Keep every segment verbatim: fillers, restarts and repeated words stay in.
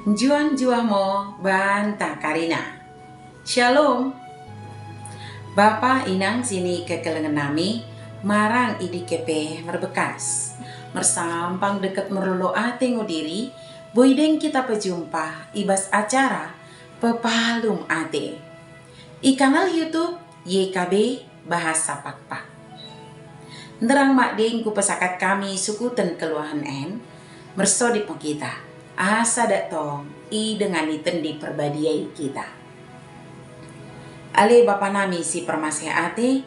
Njuah-njuah mo banta karina. Shalom. Bapa inang sinikekelengen nami, marang i dike pe merbekas. Mersampang dekket merlolo ate ngo diri, boi deng kita pejumpa i bas acara Pepalum Ate. I kanal YouTube Y K B Bahasa Pakpak. Nderrang madeng kupesakat kami sukuten kelluahen en, mersodip mo kita, asa dak tong idengani Tendi Perbadia i kita. Ale Bapa nami si permaseh ate,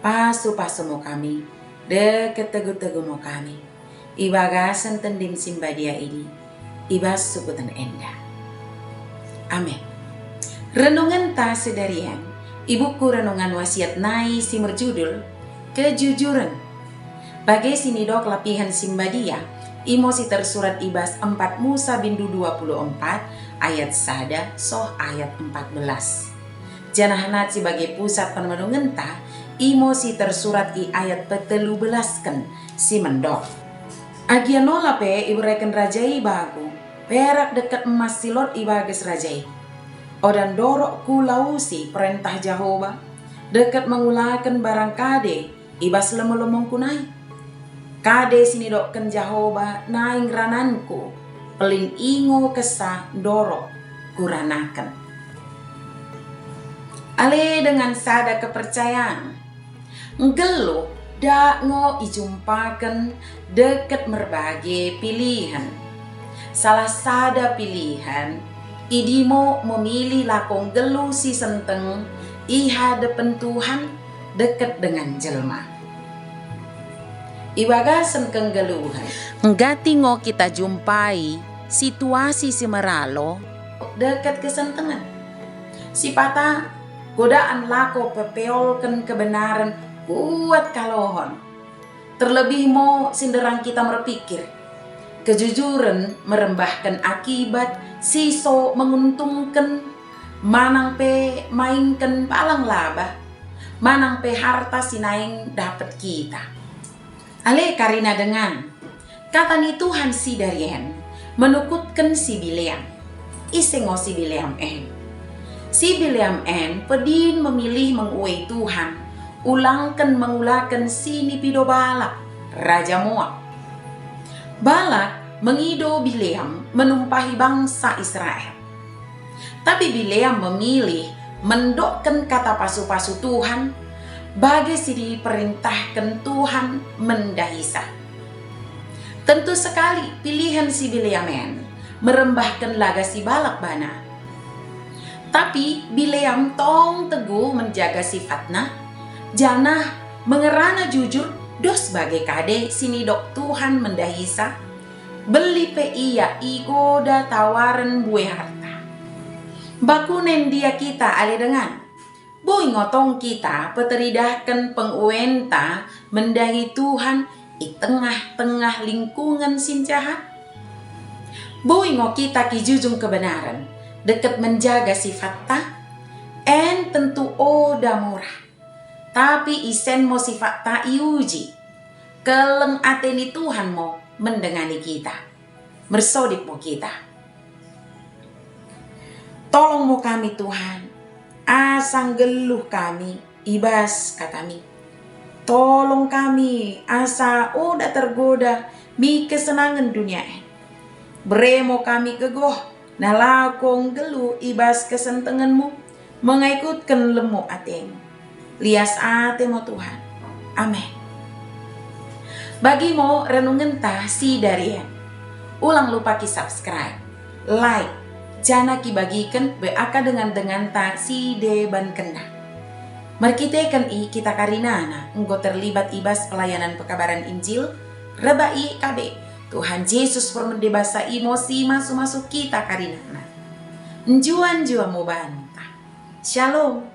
pasu-pasu mo kami, dekket tegu-tegu mo kami i bagasen Tendim si mbadia idi, i bas sukuten enda. Amen. Renungenta sidarien i buku Renungan Wasiat nai si merjudul Kejujuren. Bage sinidok lapihen si mbadia, imo si tersurat i bas empat Musa bindu dua puluh empat ayat sada soh ayat empat belas. Janah nat si bage pusat permenungenta, imo si tersurat i ayat petellu belasken si mendok. Agia nola pe iberreken raja i bangku, perak dekket emmas si lot i bages raja i. Oda ndorok kulausi perentah Jahoba, dekket mengulaken barang kade i bas lemmo-lemmongku nai. Kade sinidokken Jahoba naing rananku, pellin i ngo kessa ndorok kuranaken. Ale dengan sada kepercayaen, nggelluh dak ngo ijumpaken dekket merbage pilihen. Salah sada pilihen, idi mo memilih lako nggelluh si senteng i hadepen Tuhan dekket dengan jelma. I bagasen kenggelluhen, nggati ngo kita jumpai situasi si meralo dekket kesentengen. Sipata godaan lako pepeolken kebenaren kuat kalohon. Terlebih mo sinderrang kita merpikir, kejujuren merembahken akibat si so menguntungken, manang pe maingken balang laba, manang pe harta si naing dapet kita. Ale karina dengan, kata ni Tuhan sidarien menukutken si Bileam. Ise ngo si Bileam en? Si Bileam en pedin memilih menguei Tuhan, ulangken mengulaken sinipido Balak, raja Moab. Balak mengido Bileam menumpahi bangsa Israel. Tapi Bileam memilih mendokken kata pasu-pasu Tuhan, bage siperintahken Tuhan mendahisa. Tentu sekali pilihen si Bileam en merembahken laga si Balak bana. Tapi Bileam tong teguh menjaga sifatna, janah mengerana jujur dos bage kade sinidok Tuhan mendahisa, belli pe ia igoda tawaren mbue harta. Bakune ndia kita ale dengan? Boi ngo tong kita peteridahken penguenta mendahi Tuhan i tengah-tengah lingkungen si njahat? Boi ngo kita kijujung kebenaren dekket menjaga sifatta? En tentu oda murah. Tapi isen mo sifatta iuji. Kelleng ate ni Tuhan mo mendengani kita. Mersodip mo kita. Tolong mo kami Tuhan, asa nggelluh kami i bas katami. Tolong kami asa oda tergoda mi kesenangen dunia en. Bere mo kami gegoh nalako nggelluh i bas kesentengenmu, mengaikutken lemmo atemu. Lias ate mo Tuhan. Amen. Bagi mo renungenta sidarien, ulang lupa ki-subscribe, like, janah kibagiken bak dengan-denganta sidebankenna. Merkiteken i kita karinana enggo terlibat i bas pelayanan pekabaran Injil rebbak Y K B. Tuhan Jesus permende basa i mo si masu-masu kita karinana. Njuah-njuah mo banta. Shalom.